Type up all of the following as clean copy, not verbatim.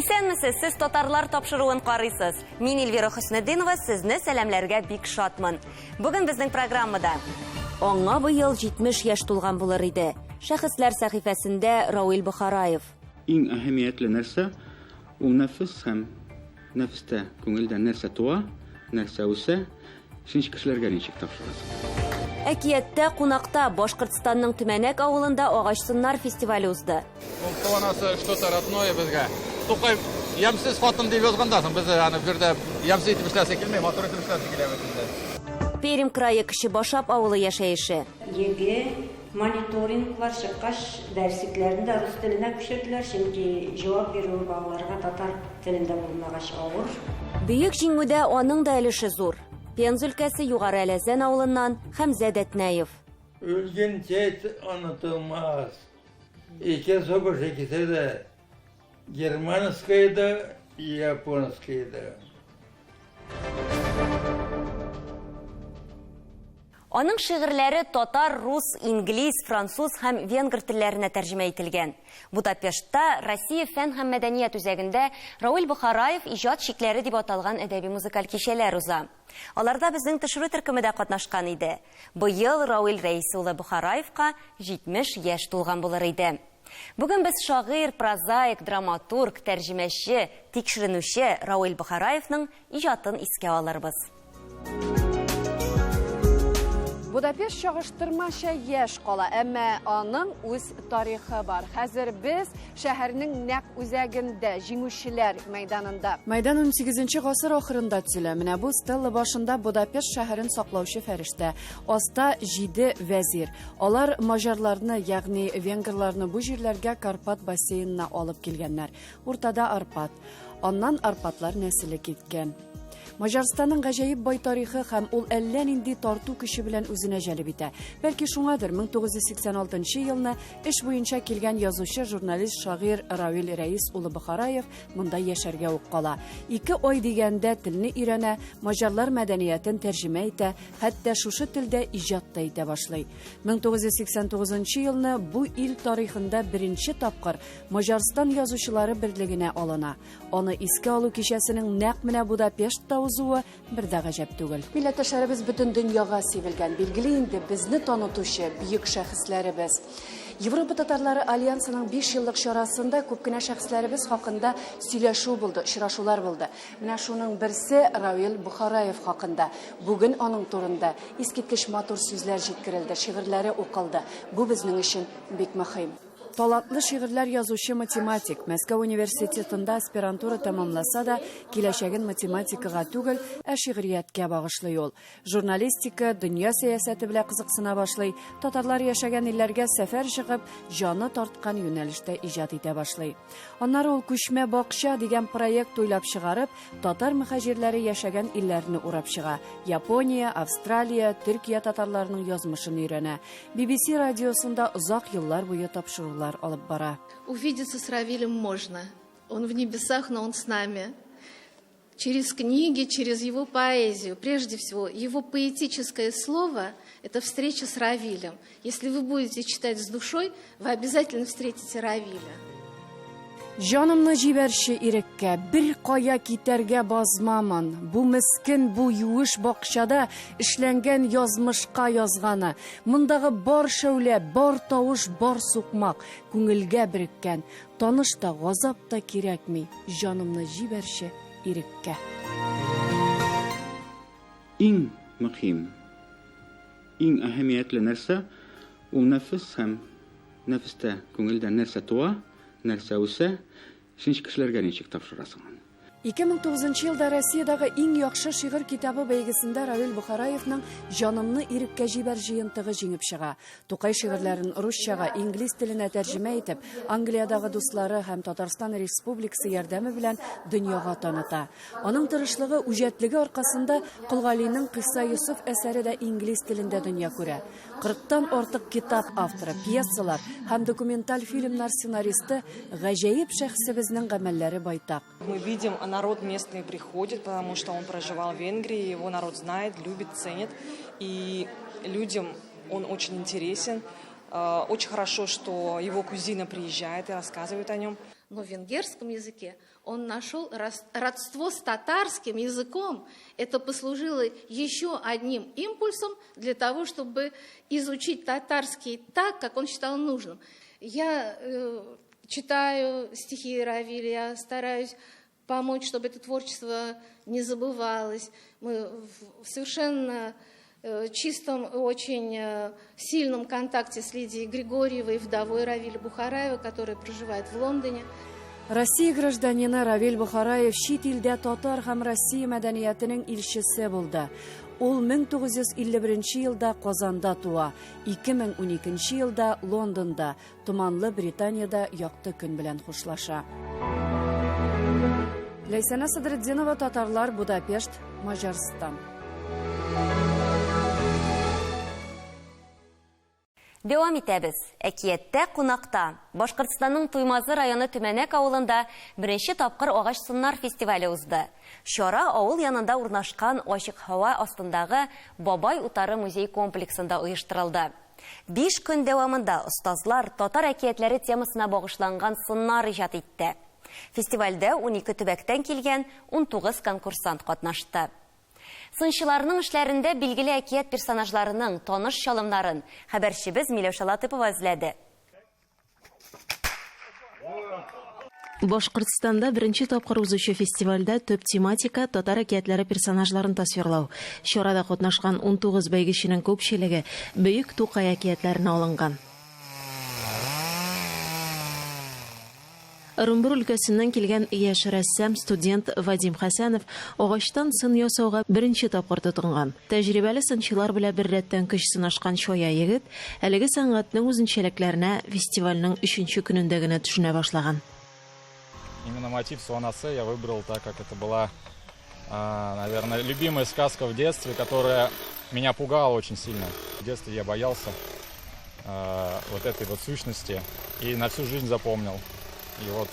Исәнмесез, сез татарлар тапшыруын карыйсыз. Мин Эльвира Хөснетдинова сезне сәламләргә бик шатмын. Бүген безнең программада Аңа быел 70 яшь тулган булыр иде. Шәхесләр сәхифәсендә Рауил Бохараев. Иң әһәмиятле нәрсә ул нәфес һәм нәфестә, күңелдә нәрсә туа, нәрсә үсә, син кешеләргә ничек тапшырасың. Әкияттә кунакта Башкортстанның Төмәнәк авылында агач сыннар фестивале узды. Ул туганасы что-то родное безгә. Тукай ямьсез хатын дип язган да соң, без аны бер дә ямьсез итеп эшләсе килми, матур итеп эшләсе килә бит инде. Пермь крае Кече Башап авылы яшәеше. ЕГЭ, мониторинглар чыккач, дәреслекләрне дә рус теленә күчерделәр, чөнки җавап бирү балаларга татар телендә булмагач авыр. Бөек Җиңүдә аның да өлеше зур. Пенза өлкәсе Югары Әләзән авылыннан Хәмзә Дәтнәев. Үлгән чәч онытылмас. Ике сугыш икесе дә германский да, японский да. Аның шигырьләре татар, рус, инглиз, француз һәм венгр телләренә тәрҗемә ителгән. Будапештта Россия фән һәм мәдәният үзәгендә Рауил Бохараев иҗат чикләре дип аталган әдәби-музыкаль кичәләр уза. Аларда безнең төшерү төркеме дә катнашкан иде. Быел Рауил Рәис улы Бохараевка 70 яшь тулган булыр иде. Бүген без шагыйрь, прозаик, драматург, тәрҗемәче, тикшеренүче Рауил Бохараевның иҗатын искә алырбыз. Будапешт чагыштырмача яшь кала, әмма аның үз тарихы бар. Хәзер без шәһәрнең нәкъ үзәгендә, Җиңүчеләр мәйданында. Мәйдан унсигезенче гасыр ахырында төзелә. Менә бу стелла башында Будапешт шәһәрен саклаучы фәрештә. Аста җиде вәзир. Алар маҗарларны, ягъни венгрларны бу җирләргә Карпат бассейнына алып килгәннәр. Уртада Арпат. Аннан Арпатлар нәселе киткән. Маҗарстанның гаҗәеп бай тарихы һәм ул әллә нинди тарту көче белән үзенә җәлеп итә. Бәлки шуңадыр, 1986 елны эш буенча килгән язучы, журналист, шагыйрь Равил Рәис улы Бохараев монда яшәргә үк кала. Ике ай дигәндә телне өйрәнә, маҗарлар мәдәниятен тәрҗемә итә, хәтта шушы телдә иҗат та итә башлый. 1989 елны бу ил тарихында беренче тапкыр Маҗарстан язучылары берлегенә алына. Аны искә алу кичәсенең нәкъ менә Будапештта узуы бер дә гаҗәп түгел. Милләттәшләребез бөтен дөньяга сибелгән, билгеле инде, безне танытучы бөек шәхесләребез. Европа татарлары альянсының 5 еллык чарасында күп кенә шәхесләребез хакында сөйләшү булды, очрашулар булды. Менә шуның берсе Равил Бохараев хакында. Бүген аның турында искиткеч матур сүзләр җиткерелде, шигырьләре укылды. Бу безнең өчен бик мөһим. Талантлы шигырьләр язучы математик, Мәскәү университетында аспирантура тәмамласа да, киләчәген математикага түгел, ә шигърияткә багышлый ул. Журналистика, дөнья сәясәте белән кызыксына башлый, татарлар яшәгән илләргә сәфәр чыгып, җаны тарткан юнәлештә иҗат итә башлый. Аннары ул Күчмә бакча дигән проект уйлап чыгарып, татар мөхаҗирләре яшәгән илләрне урап чыга, Япония, Австралия, Төркия татарларының язмышын өйрәнә. BBC радиосында озак еллар буе тапшырулар алып бара. Увидеться с Равилем можно. Он в небесах, но он с нами. Через книги, через его поэзию. Прежде всего, его поэтическое слово – это встреча с Равилем. Если вы будете читать с душой, вы обязательно встретите Равиля. Җанымны җибәрче иреккә, бер кая китәргә базмамын. Бу мескен, бу юеш бакчада эшләнгән язмышка язганы. Мондагы бар шәүлә, бар тавыш, бар сукмак күңелгә береккән. Таныш та, газап та кирәкми. Җанымны җибәрче иреккә. Иң мөһим, иң әһәмиятле нәрсә ул нәфес һәм нәфестә, күңелдә нәрсә туа, нәрсә үсә, син кешеләргә ничек тапшырасың аны. 2009 елда Россиядәге иң яхшы шигырь китабы бәйгесендә Равил Бохараевның Җанымны иреккә җибәр җыентыгы җиңеп чыга. Тукай шигырьләрен русчага, инглиз теленә тәрҗемә итеп, Англиядагы дуслары һәм Татарстан Республикасы ярдәме белән дөньяга таныта. Аның тырышлыгы, үҗәтлеге аркасында Кол Галинең Кыйсса Йосыф әсәре дә инглиз телендә дөнья күрә. Кырыктан артык китап авторы, пьесалар һәм документаль фильмнар сценаристы, гаҗәеп шәхесебезнең гамәлләре байтак. Мы видим, народ местный приходит, потому что он проживал в Венгрии, его народ знает, любит, ценит, и людям он очень интересен. Очень хорошо, что его кузина приезжает и рассказывает о нем. Но в венгерском языке он нашел родство с татарским языком. Это послужило еще одним импульсом для того, чтобы изучить татарский так, как он считал нужным. Я читаю стихи Равиля, я стараюсь помочь, чтобы это творчество не забывалось. Мы в совершенно чистом, очень сильном контакте с Лидией Григорьевой, вдовой Равиля Бухараева, которая проживает в Лондоне. Россия гражданины Равиль Бухараев чит илдә татар һәм Россия мәдәниятенең илчесе булды. Ул 1951 елда Казанда туа, 2012 елда Лондонда, Томанлы Британиядә якты көн белән хушлаша. Ләйсәнә Садретдинова, Татарлар, Будапешт, Маҗарстан. Дәвам итәбез. Әкияттә кунакта. Башкортстанның Туймазы районы Төмәнәк авылында беренче тапкыр агач сыннар фестивале узды. Чара авыл янында урнашкан ачык һава астындагы Бабай утары музей комплексында оештырылды. 5 көн дәвамында остазлар татар әкиятләре темасына багышланган сыннар иҗат итте. Фестивальдә 12 төбәктән килгән 19 конкурсант катнашты. Сынчыларның эшләрендә билгеле әкият персонажларының таныш чалымнарын хәбәрчебез Миләүшә Латыпова эзләде. Башкортстанда беренче тапкыр узучы фестивальдә төп тематика татар әкиятләре персонажларын тасвирлау. Чарада катнашкан 19 бәйгеченең күпчелеге Бөек Тукай әкиятләренә алынган. Ырымбур өлкәсеннән килгән яшь рәссам, студент Вадим Хәсәнов агачтан сын ясауга беренче тапкыр тотынган. Тәҗрибәле сынчылар белән беррәттән көч сынашкан чая егет әлеге сәнгатьнең үзенчәлекләренә фестивальнең 3-нче көнендә генә төшенә башлаган. Именно мотив Суанасы я выбрал, так как это была, наверное, любимая сказка в детстве, которая меня пугала очень сильно. В детстве я боялся вот этой вот сущности и на всю жизнь запомнил. И вот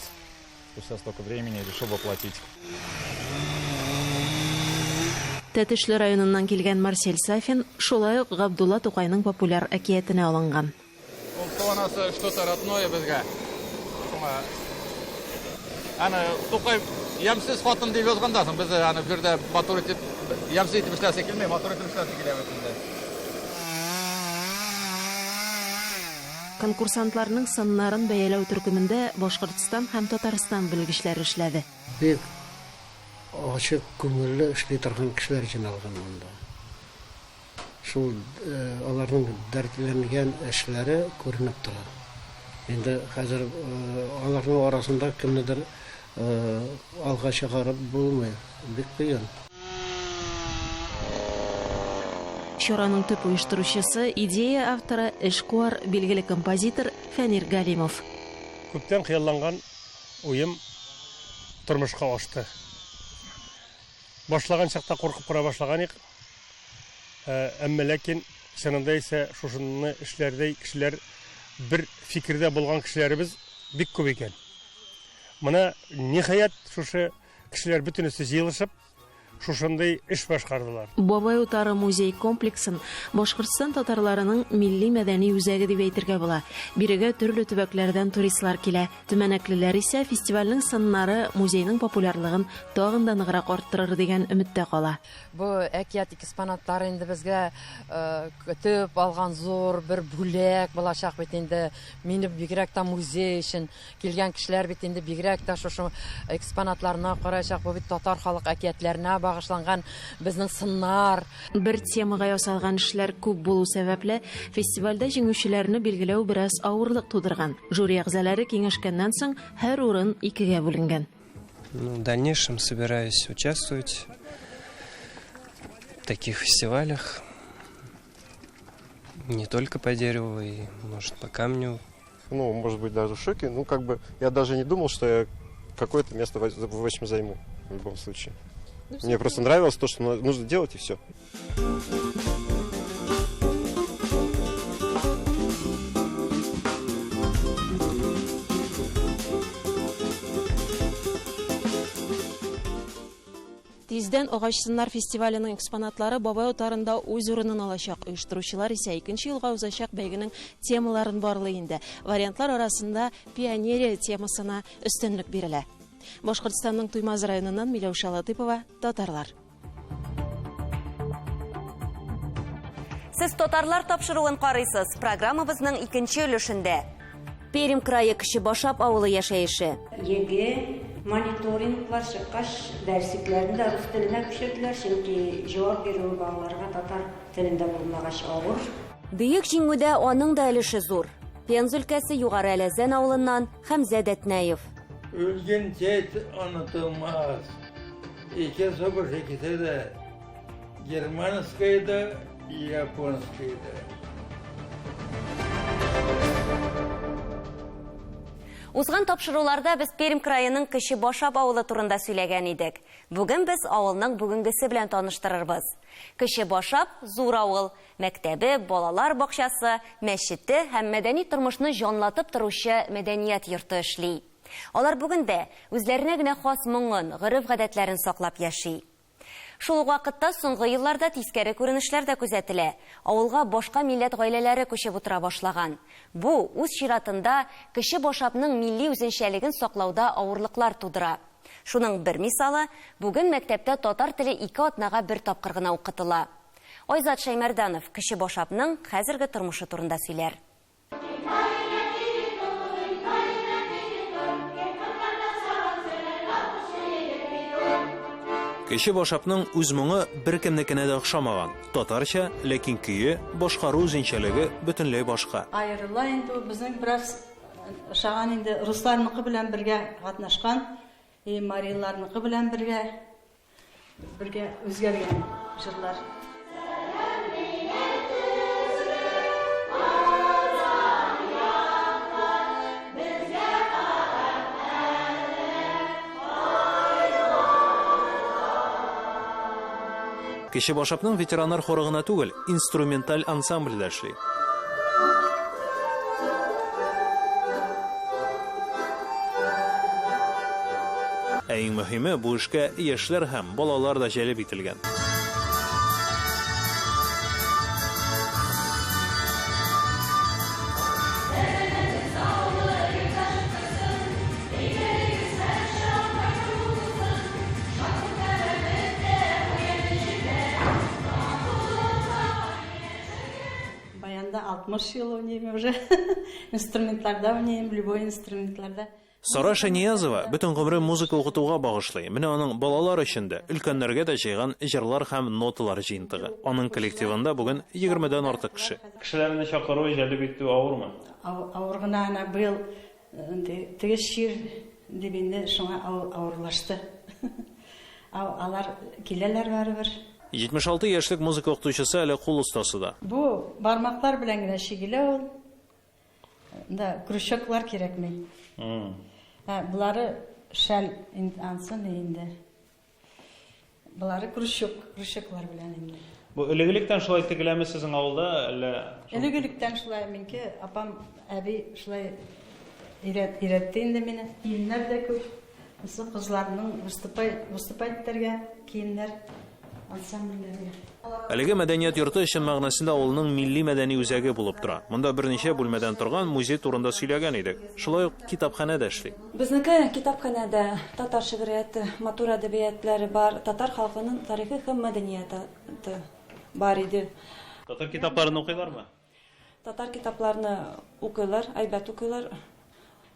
спустя столько времени решил воплотить. Тәтешле районыннан килгән Марсель Сафин шулай ук Габдулла Тукайның популяр әкиятенә алынган. Ул Суанасы что-то родное безгә. Шуңа аны Тукай ямьсез хатын дип язган да соң, без аны бер дә матур итеп, ямьсез итеп эшләсе килми, матур итеп эшләсе килә бит инде. Конкурсантларның сыннарын бәяләү төркемендә Башкортстан һәм Татарстан белгечләре эшләде. Бик ачык күңелле эшли торган кешеләр җыйналган монда. Шул аларның дәртләнгән эшләре күренеп тора. Инде хәзер аларның арасында кемнедер алга чыгарып булмый, бик кыен. Чараның төп оештыручысы, идея авторы, эшкуар, билгеле композитор Фәнир Галимов. Күптән хыялланган уем тормышка ашты. Башлаган чакта куркып кора башлаган идек. Әмма ләкин чынында исә шушыны эшләрдәй кешеләр, бер фикердә булган кешеләребез бик күп икән. Менә ниһаять шушы кешеләр бөтенесе җыелышып шушындый эш башкардылар. Бабай утары музей комплексын Башкортстан татарларының милли мәдәни үзәге дип әйтергә була. Бирегә төрле төбәкләрдән туристлар килә. Төмәнәклеләр исә фестивальнең сыннары музейның популярлыгын тагын да ныграк арттырыр дигән өметтә кала. Бу әкият экспонатлары инде безгә көтеп алган зур бер бүләк булачак бит инде. Мине бигрәк тә музей өчен килгән кешеләр бит инде бигрәк тә шушы экспонатларына караячак. Бу бит татар халык әкиятләренә багышланган безнең сыннар. Бер темага ясалган эшләр күп булу сәбәпле, фестивальдә җиңүчеләрне билгеләү бераз авырлык тудырган. Жюри әгъзалары киңәшкәннән соң һәр урын икегә бүленгән. В дальнейшем собираюсь участвовать в таких фестивалях, не только по дереву, и, может, по камню. Ну, может быть, даже в шоке. Ну, как бы, я даже не думал, что я какое-то место в общем займу, в любом случае. Мне просто нравилось то, что нужно делать, и все. Тиздән Тиздән агач сыннар фестиваленең экспонатлары Бабай утарында үз урынын алачак. Оештыручылар исә икенче елга узачак бәйгенең темаларын барлый инде. Вариантлар арасында пионерия темасына өстенлек бирелә. Башкортстанның Туймазы районыннан Миләүшә Латыпова, Татарлар. Сез Татарлар тапшыруын карыйсыз. Программабызның икенче өлешендә. Пермь крае Кече Башап авылы яшәеше. ЕГЭ, мониторинглар чыккач, дәреслекләрне дә рус теленә күчерделәр, чөнки җавап бирүе балаларга татар телендә булмагач авыр. Бөек Җиңүдә аның да өлеше зур. Пенза өлкәсе Югары Әләзән авылыннан Хәмзә Дәтнәев. Үлгән чәч онытылмас. Ике сугыш икесе дә германский да, японский да. Узган тапшыруларда без Пермь краеның Кече Башап авылы турында сөйләгән идек. Бүген без авылның бүгенгесе белән таныштырырбыз. Кече Башап, зур авыл. Мәктәбе, балалар бакчасы, мәчете һәм мәдәни тормышны җанлатып торучы мәдәният йорты эшли. Алар бүген дә үзләренә генә хас моңын, гореф-гадәтләрен саклап яши. Шул ук вакытта соңгы елларда тискәре күренешләр дә күзәтелә. Авылга башка милләт гаиләләре күчеп утыра башлаган. Бу, үз чиратында, Кече Башапның милли үзенчәлеген саклауда авырлыклар тудыра. Шуның бер мисалы, бүген мәктәптә татар теле ике атнага бер тапкыр гына укытыла. Айзат Шәймәрданов Кече Башапның хәзерге тормышы турында сөйләр. Кече Башапның үз моңы беркемнекенә дә охшамаган. Татарча, ләкин көе, башкару үзенчәлеге бөтенләй башка. Аерыла инде ул, безнең бераз ошаган инде, русларныкы белән бергә катнашкан, и мариларныкы белән бергә. Бергә үзгәргән җырлар. Кече Башапның ветераннар хоры гына түгел, инструменталь ансамбль дә эшли. Ә иң мөһиме, бу эшкә яшьләр һәм балалар да җәлеп ителгән. Баянда 60 ел уйныйм уже. Инструментларда уйныйм, любой инструментларда. Сара Шәниязова бөтен гомерен музыка укытуга багышлый. Менә аның балалар өчен дә, өлкәннәргә дә җыйган җырлар һәм ноталар җыентыгы. Аның коллективында бүген егермедән артык кеше. Кешеләрне чакыру, җәлеп итү авырмы? Авыр гына әнә быел теге чир дип инде шуңа авырлашты. Алар киләләр барыбер. 76 яшьлек музыка укытучысы әле кул остасы да. Бу бармаклар белән генә чигелә ул. Да, крючоклар кирәкми. Ә болары шәл ансы ни инде. Болары крючок, крючоклар белән инде. Бу элек-электән шулай тегеләме сезнең авылда, әллә? Элек-электән шулай, минке апам, әби шулай өйрәтте инде мине. Киемнәр дә күп. Бусы кызларның выступай, выступать итәргә киемнәр ансамбльләргә. Әлеге мәдәният йорты чын мәгънәсендә авылның милли-мәдәни үзәге булып тора. Монда берничә бүлмәдән торган музей турында сөйләгән идек. Шулай ук китапханә дә эшли. Безнеке китапханәдә татар шигърияте, матур әдәбиятләре бар, татар халкының тарихы һәм мәдәнияты бар иде. Татар китапларын укыйлармы? Татар китапларны укыйлар, әйбәт укыйлар.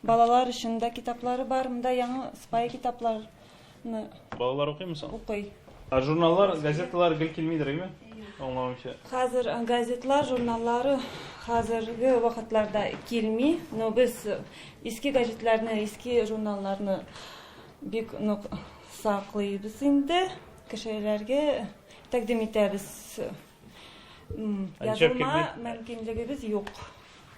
Балалар өчен дә китаплары бар. Монда яңа спай китапларны. Балалар укыймы соң? Укый. Ә журналлар, газеталар гел килмидер, әйме? Аңлавымча. Хәзер газетлар, журналлары хәзерге вакытларда килми, но без иске газетларны, иске журналларны бик нык саклыйбыз инде. Кешеләргә тәкъдим итәбез. Язылма мөмкинлегебез юк.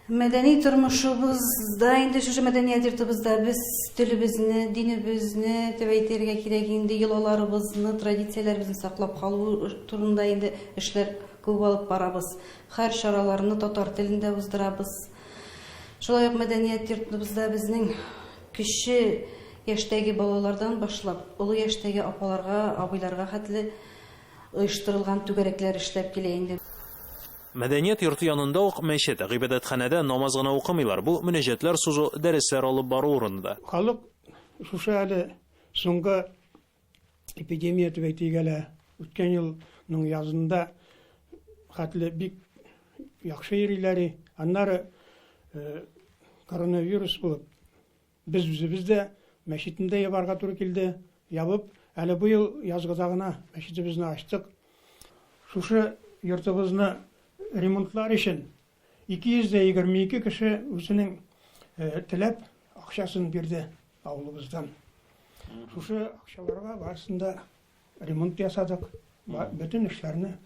Мәдәни тормышыбызда инде шушы мәдәният йортыбызда без телебезне, динебезне дип әйтергә кирәк инде, йолаларыбызны, традицияләребезне саклап калу турында инде эшләр күп алып барабыз. Һәр чараларны татар телендә уздырабыз. Шулай ук мәдәният йортыбызда безнең кече яшьтәге балалардан башлап, олы яшьтәге апаларга, абыйларга хәтле оештырылган түгәрәкләр эшләп килә инде. Мәдәният йорты янында ук мәчет, гыйбадәтханәдә намаз гына укымыйлар, бу мөнәҗәтләр сузу, дәресләр алып бару урыны да. Халык шушы әле соңгы эпидемия дип әйтик әле, үткән елның язында хәтле бик яхшы йөриләр. Аннары коронавирус булып, без үзебез дә мәчетне дә ябарга туры килде. Ябып, әле бу ел язгыда гына мәчетебезне ачтык. Шушы йортыбызны ремонтлар өчен 222 кеше үзенең теләп акчасын бирде авылыбыздан. Шушы акчаларга барысын да ремонт ясадык. Бөтен эшләрне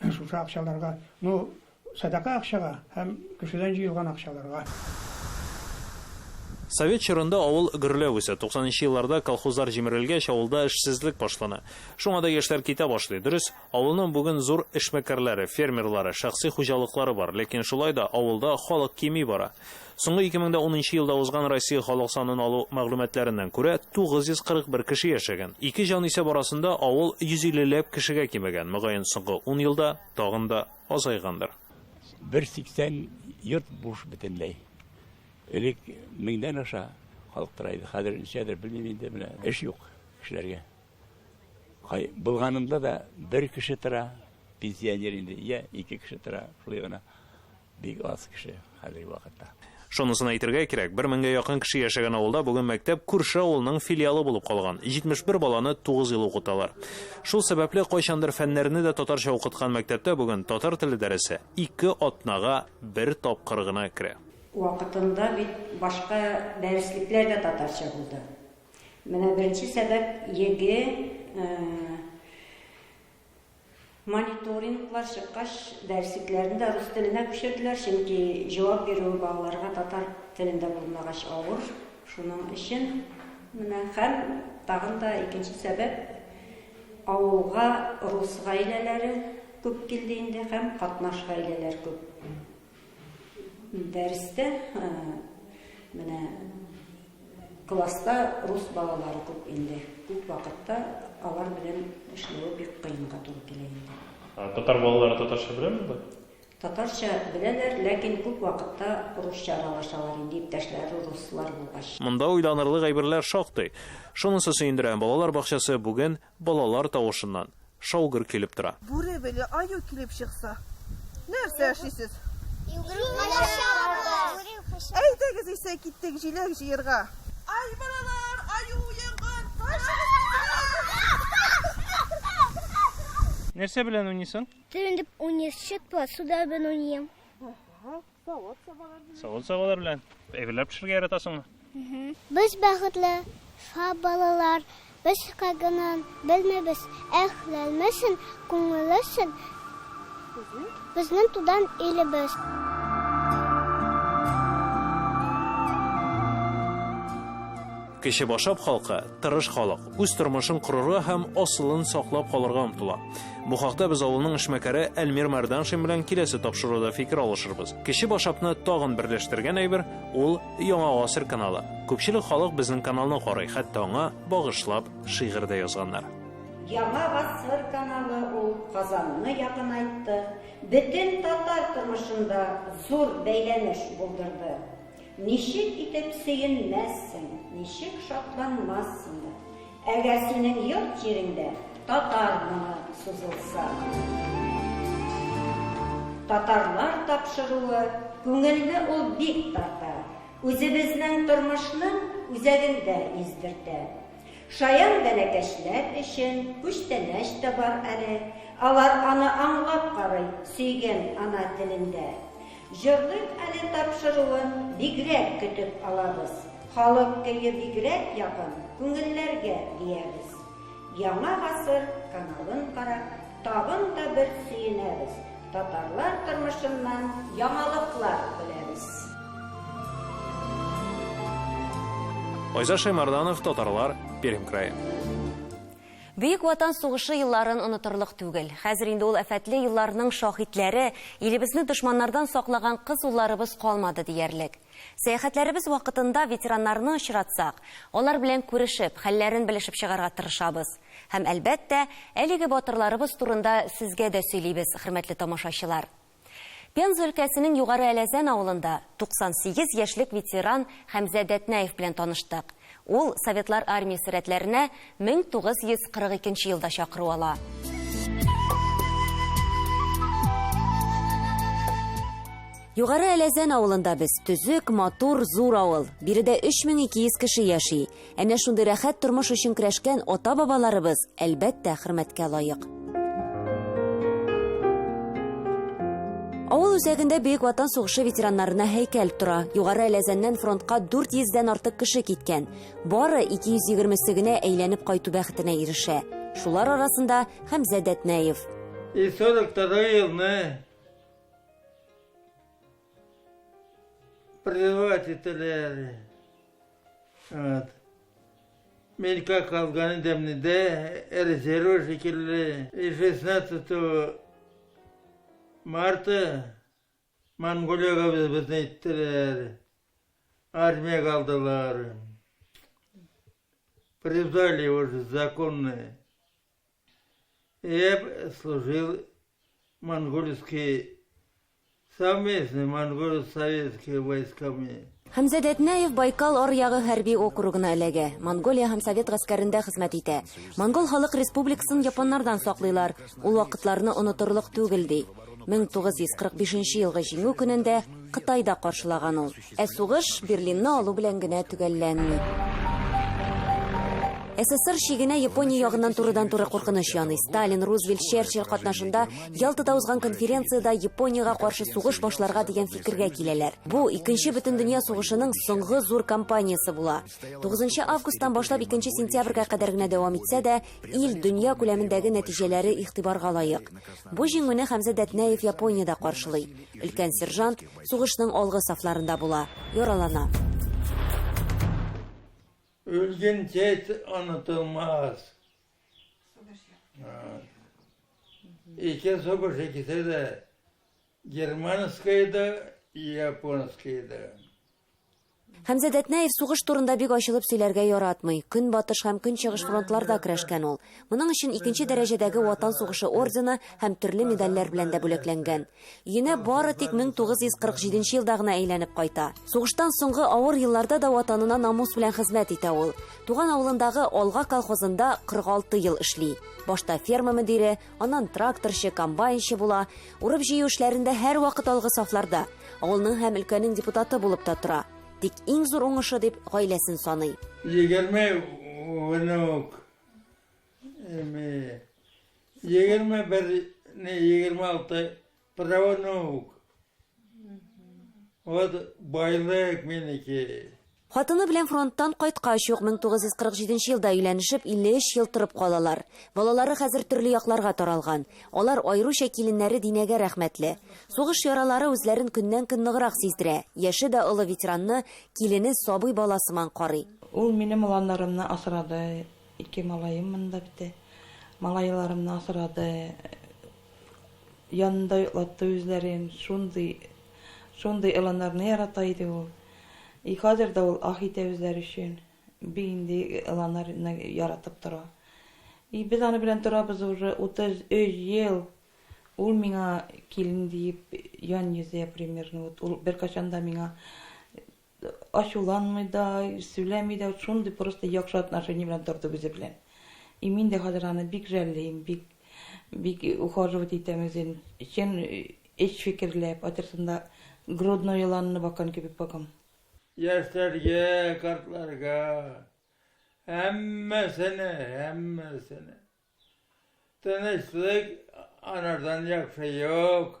шушы акчаларга, ну, сәдака акчага һәм кешедән җыелган акчаларга. Совет чорында авыл гөрләп үсә. 90 нчы елларда колхозлар җимерелгәч, авылда эшсезлек башлана. Шуңа да яшьләр китә башлый. Дөрес, авылның бүген зур эшмәкәрләре, фермерлары, шәхси хуҗалыклары бар, ләкин шулай да авылда халык кими бара. Соңгы 2010 нчы елда узган Россия халык санын алу мәгълүматларыннан күрә, 941 кеше яшәгән. Ике җанисәп арасында авыл 150 ләп кешегә кимегән. Мөгаен, соңгы ун елда тагын да азайгандыр. Бер 80 йорт буш бөтенләй. Элек меңнән аша халык тора иде, хәзер ничәдер белмим инде, менә эш юк кешеләргә. Кай булганында да бер кеше тора, пенсионер инде, я ике кеше тора, шулай гына. Бик аз кеше хәзерге вакытта. Шунысын әйтергә кирәк, бер меңгә якын кеше яшәгән авылда бүген мәктәп күрше авылның филиалы булып калган. 71 баланы 9 ел укыталар. Шул сәбәпле кайчандыр фәннәрне дә татарча укыткан мәктәптә бүген татар теле дәресе ике атнага бер тапкыр гына керә. Вакытында бит башка дәреслекләр дә татарча булды. Менә беренче сәбәп ЕГЭ Мониторинглар чыккач, дәреслекләрне дә рус теленә күчерделәр, чөнки җавап бирүе балаларга татар телендә булмагач авыр. Шуның өчен менә һәм тагын да икенче сәбәп, авылга рус гаиләләре күп килде инде һәм катнаш гаиләләр күп. Дәрестә менә класста рус балалары күп инде. Күп вакытта алар белән эшләве бик кыенга туры килә инде. Татар балалары татарча беләме монда? Татарча беләләр, ләкин күп вакытта русча аралашалар инде, иптәшләре руслар булгач. Монда уйланырлык әйберләр шактый. Шунысы сөендерә, балалар бакчасы бүген Балалар тавышыннан шау-гөр килеп тора. Бүре беле аю килеп чыкса, нәрсә эшлисез? Йөгереп качабыз. Әйдәгез исә киттек җиләк җыерга. Ай, балалар, аю уянган, качыгыз тизрәк! Нәрсә белән уйныйсың? Төрендеп университет посуда белән уйныйм. Савыт-сабалар белән. Савыт-сабалар белән. Әйберләр пешерергә яратасыңмы? Без бәхетле, шат балалар, без кайгыны белмибез. Әхләлмесен, күңеллесен безнең тудан илебез. Кече Башап халкы, тырыш халык, үз тормышын корырга һәм асылын саклап калырга омтыла. Бу хакта без авылның эшмәкәре Әлмир Мәрданшин белән киләсе тапшыруда фикер алышырбыз. Кече Башапны тагын берләштергән әйбер, ул Яңа гасыр каналы. Күпчелек халык безнең каналны карый, хәтта аңа багышлап шигырь дә язганнар. Яңа гасыр каналы ул Казанны якынайтты, бөтен татар тормышында зур бәйләнеш булдырды. Ничек итеп сөенмәссең, ничек шатланмассың да, әгәр синең йорт-җиреңдә татар моңы сузылса. Татарлар тапшыруы күңелне ул бик тарта, үзебезнең тормышның үзәгендә йөздертә. Шаян бәләкәчләр өчен күчтәнәч тә бар әле, алар аны аңлап карый сөйгән ана телендә. Җырлыйк әле тапшыруын бигрәк көтеп алабыз. Халык көе бигрәк якын күңелләргә диябез. Яңа гасыр каналын карап тагын да бер сөенәбез, татарлар тормышыннан яңалыклар беләбез. Айза Шәймарданов, Татарлар, Пермь крае. Бөек Ватан сугышы елларын онытырлык түгел. Хәзер инде ул афәтле елларның шаһитләре, илебезне дошманнардан саклаган кыз-улларыбыз калмады диярлек. Сәяхәтләребез вакытында ветераннарны очратсак, алар белән күрешеп, хәлләрен белешеп чыгарга тырышабыз. Һәм, әлбәттә, әлеге батырларыбыз турында сезгә дә сөйлибез, хөрмәтле тамашачылар. Пенза өлкәсенең Югары Әләзән авылында 98 яшьлек ветеран Хәмзә Дәтнәев белән таныштык. Ул Советлар Армиясе рәтләренә 1942 елда чакыру ала. Югары Әләзән авылында без. Төзек, матур, зур авыл. Биредә 3200 кеше яши. Әнә шундый рәхәт тормыш өчен көрәшкән ата-бабаларыбыз, әлбәттә, хөрмәткә лаек. Авыл үзәгендә Бөек Ватан сугышы ветераннарына һәйкәл тора. Югары Әләзәннән фронтка 400 дән артык кеше киткән. Бары 220-се генә әйләнеп кайту бәхетенә ирешә. Шулар арасында Хәмзә Дәтнәев. И 42 елны призывать ителәр. Вот. Мин как калган идем дә резерв шикелле. И 16 марта Монголиягә безне иттеләр. Армиягә алдылар. Призвали уже законные. Я служил монгольский совместный монголо-советскими войсками. Хәмзә Дәтнәев Байкал аръягы хәрби округына эләгә. Монголия һәм Совет гаскәрендә хезмәт итә. Монгол халык республикасын японнардан саклыйлар. Ул вакытларны онытырлык түгел, ди. 1945 елгы Җиңү көнен дә Кытайда каршылаган ул. Ә сугыш Берлинны алу белән генә төгәлләнми. СССР чигенә Япония ягыннан турыдан-туры куркыныч яный. Сталин, Рузвельт, Черчилль катнашында Ялтада узган конференциядә Япониягә каршы сугыш башларга дигән фикергә киләләр. Бу Икенче бөтендөнья сугышының соңгы зур кампаниясе була. 9 августтан башлап 2 сентябрьгә кадәр генә дәвам итсә дә, ил, дөнья күләмендәге нәтиҗәләре игътибарга лаек. Бу җиңүне Хәмзә Дәтнәев Япониядә каршылый. Өлкән сержант сугышның алгы сафларында була, яралана. Үлгән чәч онытылмас. Ике сугыш икесе дә германский да, японский да. Хәмзә Дәтнәев сугыш турында бик ачылып сөйләргә яратмый. Көнбатыш һәм Көнчыгыш фронтларда көрәшкән ул. Моның өчен икенче дәрәҗәдәге Ватан сугышы ордены һәм төрле медальләр белән дә бүләкләнгән. Өенә бары тик 1947 елда гына әйләнеп кайта. Сугыштан соңгы авыр елларда да Ватанына намус белән хезмәт итә ул. Туган авылындагы Алга колхозында 46 ел эшли. Башта ферма мөдире, аннан тракторчы, комбайнчы була. Урып-җыю эшләрендә һәрвакыт алгы сафларда. Авылның һәм өлкәнең депутаты булып та тора. Тик иң зур уңышы дип гаиләсен саный. 20 внук имею. 21, не, 26 правнук. Вот байлык минеке. Хатыны белән фронттан кайткач ук 1947 елда өйләнешеп, 53 ел торып калалар. Балалары хәзер төрле якларга таралган. Алар аеруча киленнәре Динәгә рәхмәтле. Сугыш яралары үзләрен көннән-көн ныграк сиздерә. Яше дә олы ветеранны килене сабый бала сыман карый. Ул минем оланнарымны асрады. Ике малаем монда бит. Малайларымны асрады. Янында йоклатты үзләрен. Шундый, шундый оланнарны ярата иде ул. И хәзер дә ул ах итә үзләре өчен. Бик инде оланнарны яратып тора. И без аны белән торабыз уже 33 ел. Ул миңа килен диеп ян йөзә примерно. Вот ул беркайчан да миңа ачуланмый да, сөйләми дә. Шундый просто яхшы отношение белән торды үзе белән. И мин дә хәзер аны бик жәллим, бик бик ухаживать итәм үзен. Чын эч фикерләп, әйтерсең грудной еланны баккан кебек бакам. Яшьләргә, картларга, һәммәсенә, һәммәсенә. Тынычлык анардан яхшы юк.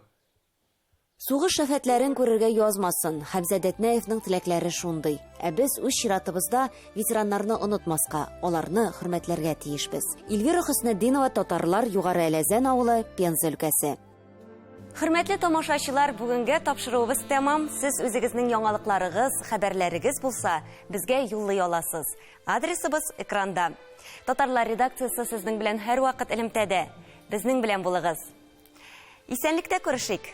Сугыш афәтләрен күрергә язмасын. Хәмзә Дәтнәевның теләкләре шундый. Ә без үз чиратыбызда ветераннарны онытмаска, аларны хөрмәтләргә тиешбез. Эльвира Хөснетдинова, Татарлар, Югары Әләзән авылы, Пенза өлкәсе. Хөрмәтле тамашачылар, бүгенгә тапшыруыбыз тәмам. Сез үзегезнең яңалыкларыгыз, хәбәрләрегез булса, безгә юллый аласыз. Адресыбыз экранда. Татарлар редакциясе сезнең белән һәрвакыт элемтәдә. Безнең белән булыгыз. Исәнлектә күрешик.